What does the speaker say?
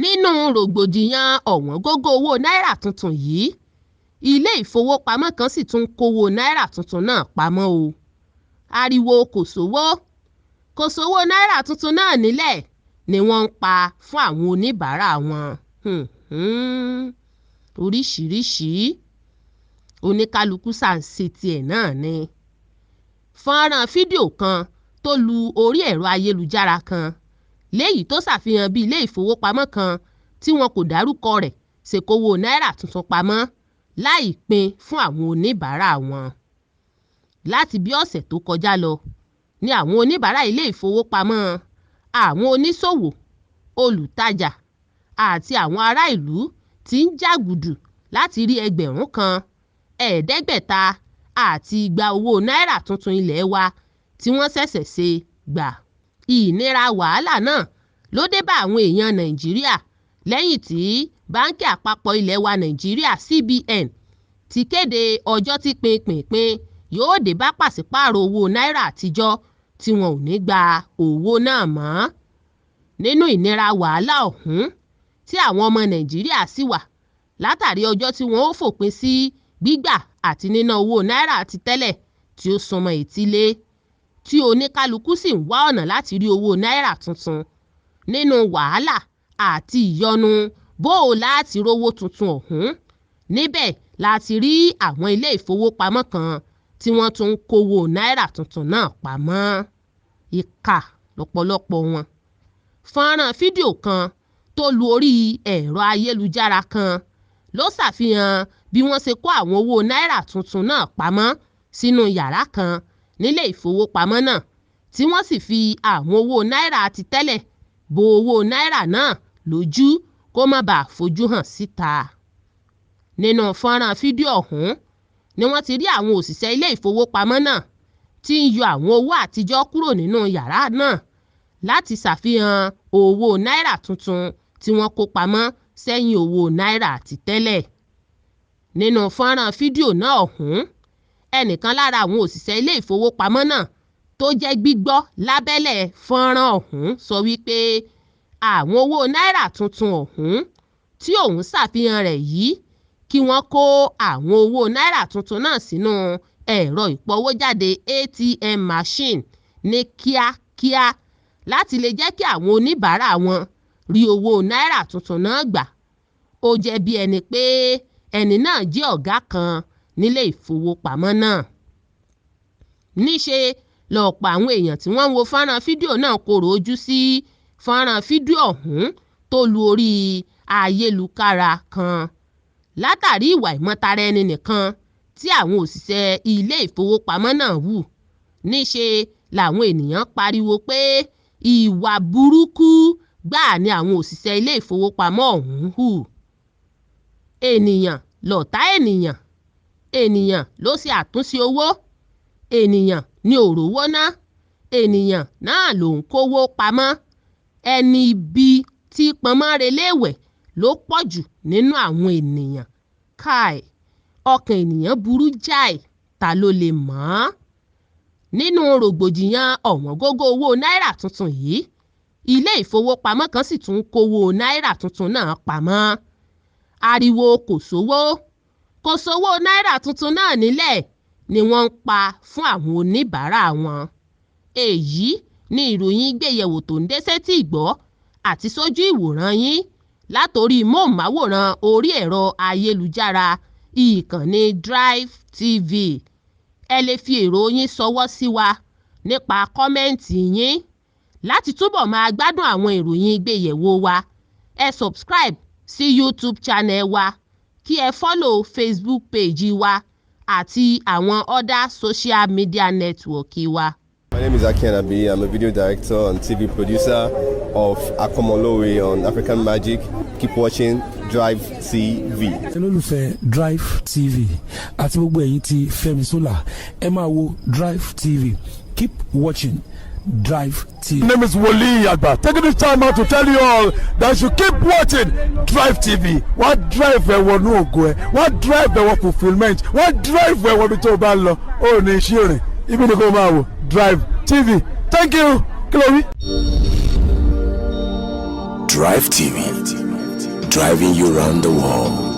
Nínú rògbòdìyàn ọ̀wọ́ngógó owó náírà tuntun yìí, ilé ìfowópamọ́ kan sì tún ń kówó náírà tuntun náà pamọ́ o. Ariwo kò sówó, kò sówó náírà tuntun náà nílẹ̀ ni wọ́n ń pa fún àwọn oníbàárà wọn. Oríṣìíríṣìí oníkálukú ṣá ń ṣe tiẹ̀ náà ni. Fọ́nrán fídíò kan tó lu orí ẹ̀rọ ayélujára kan léyìí tó ṣàfihàn bí ilé ìfowópamọ́ kan tí wọn kò dárúkọ rẹ̀ ṣe kówó náírà tuntun pamọ́ láì pín fún àwọn oníbàárà wọn. Láti bí ọ̀sẹ̀ tó kọjá lọ ni àwọn oníbàárà ilé ìfowópamọ́, àwọn oníṣòwò, olùtajà àti àwọn ará ìlú ti ń jàgùdù láti rí 1,500 owó náírà tuntun ilé wa tí wọ́n ṣẹ̀ṣẹ̀ ṣe gbà. Ìnira wàhálà náà ló dé bá àwọn èèyàn Nàìjíríà lẹ́yìn tí Báńkì Àpapọ̀ ilẹ̀ wa Nàìjíríà (CBN) ti kéde ọjọ́ tí pinpinpin yóò dé bá pàṣípààrọ̀ owó náírà àtijọ́ tí wọn ò ní gba owó náà mọ́. Nínú ìnira wàhálà ọ̀hún tí àwọn ọmọ Nàìjíríà sì wà látàrí ọjọ́ tí wọn ó fòpin sí gbígbà àti níná owó náírà ti tẹ́lẹ̀ tí ó súnmọ́ etílé, tí oníkálukú sì ń wá ọ̀nà láti rí owó náírà tuntun. Nínú wàhálà àti ìyọnu bó o lá ti rówó tuntun ọ̀hún, níbẹ̀ la ti rí àwọn ilé ìfowópamọ́ kan tí wọ́n tún ń kówó náírà tuntun náà pamọ́. Ìkà lọ́pọ̀lọpọ̀ wọn. Fọ́nrán fídíò kan tó lu orí ẹ̀rọ ayélujára kan ló ṣàfihàn bí wọ́n ṣe kó àwọn owó náírà tuntun náà pamọ́ sínú yàrá kan nílé ìfowópamọ́ náà, tí wọ́n sì fi àwọn owó náírà ti tẹ́lẹ̀ bo owó náírà náà lójú kó má baà fojú hàn síta. Nínú fọ́nrán fídíò ọ̀hún ni wọ́n ti rí àwọn òṣìṣẹ́ ilé ìfowópamọ́ náà tí ń yọ àwọn owó àtijọ́ kúrò nínú yàrá náà láti ṣàfihàn owó náírà tuntun tí wọ́n kó pamọ́ sẹ́yìn owó náírà ti tẹ́lẹ̀. Nínú fọ́nrán fídíò náà ọ̀hún, ẹnìkan lára àwọn òṣìṣẹ́ ilé ìfowópamọ́ náà tó jẹ́ gbígbọ́ lábẹ́lẹ̀ fọ́nrán ọ̀hún sọ wípé àwọn owó náírà tuntun ọ̀hún tí òun ṣàfihàn rẹ̀ yìí kí wọ́n kó àwọn owó náírà tuntun náà sínú ẹ̀rọ ìpọwójáde ATM machine ní kíákíá láti lè jẹ́ kí àwọn oníbàárà wọn rí owó náírà tuntun náà gbà. Ó jẹ́ bí ẹni pé ẹni náà jẹ́ ọ̀gá kan nílé ìfowópamọ́ náà. Níṣe lọ̀pọ̀ àwọn èèyàn tí wọ́n ń wo fọ́nrán fídíò náà korò ojú sí fọ́nrán fídíò ọ̀hún tó lu orí ayélukára kan látàrí ìwà ìmọ̀tara ẹni nìkan tí àwọn òṣìṣẹ́ ilé ìfowópamọ́ náà hù. Níṣe làwọn ènìyàn pariwo pé ìwà burúkú gbáà ni àwọn òṣìṣẹ́ ilé ìfowópamọ́ ọ̀hún hù. Ènìyàn lọ̀tá ènìyàn, ènìyàn ló ṣe àtúnṣe owó, ènìyàn ni ò rówó ná, ènìyàn náà ló ń kówó pamọ́. Ẹni ibi tí pọnmọ́ reléèwẹ̀ ló pọ̀ jù nínú àwọn ènìyàn. Káì, ọkàn ènìyàn burú jáì, ta ló lè mọ̀ ọ́n? Nínú rògbòdìyàn ọ̀wọ́ngógó owó náírà tuntun yìí, ilé ìfowópamọ́ kan sì tún ń kówó náírà tuntun náà pamọ́. Ariwo kò sówó, kò sówó náírà tuntun náà nílẹ̀ ni wọ́n ń pa fún àwọn oníbàárà wọn. Èyí ni ìròyìn gbéyẹ̀wò tó ń dé sétí ìgbọ́ àti sójú ìwòran yín látorí móhùnmáwòrán orí ẹ̀rọ ayélujára ìkànnì Drive TV. Ẹ lè fi èrò yín ṣọwọ́ sí wa nípa kọ́mẹ́ǹtì yín. Láti túbọ̀ máa gbádùn àwọn ìròyìn gbéyẹ̀wò wa, ẹ subscribe sí YouTube channel wa, kí ẹ follow Facebook page wa àti àwọn other social media network wa. My name is Aki Anabi. I'm a video director and TV producer of Akomolowe on African Magic. Keep watching Drive TV. Olólùfẹ́ Drive TV àti gbogbo ẹ̀yin tí Fẹ́mi Sola, ẹ máa wo Drive TV. Keep watching Drive TV. My name is Wole Agba. Taking this time out to tell you all that you keep watching Drive TV. Wọ́n drive ẹ wọnú ògo ẹ, wọ́n drive ẹ wọ fulfilment, wọ́n drive ẹ wọ ibi tó o bá ń lọ, ó ní iṣẹ́ rìn, ibi ni kò máa wò Drive TV. Thank you. Kí ló wí? Drive TV, driving you round the world.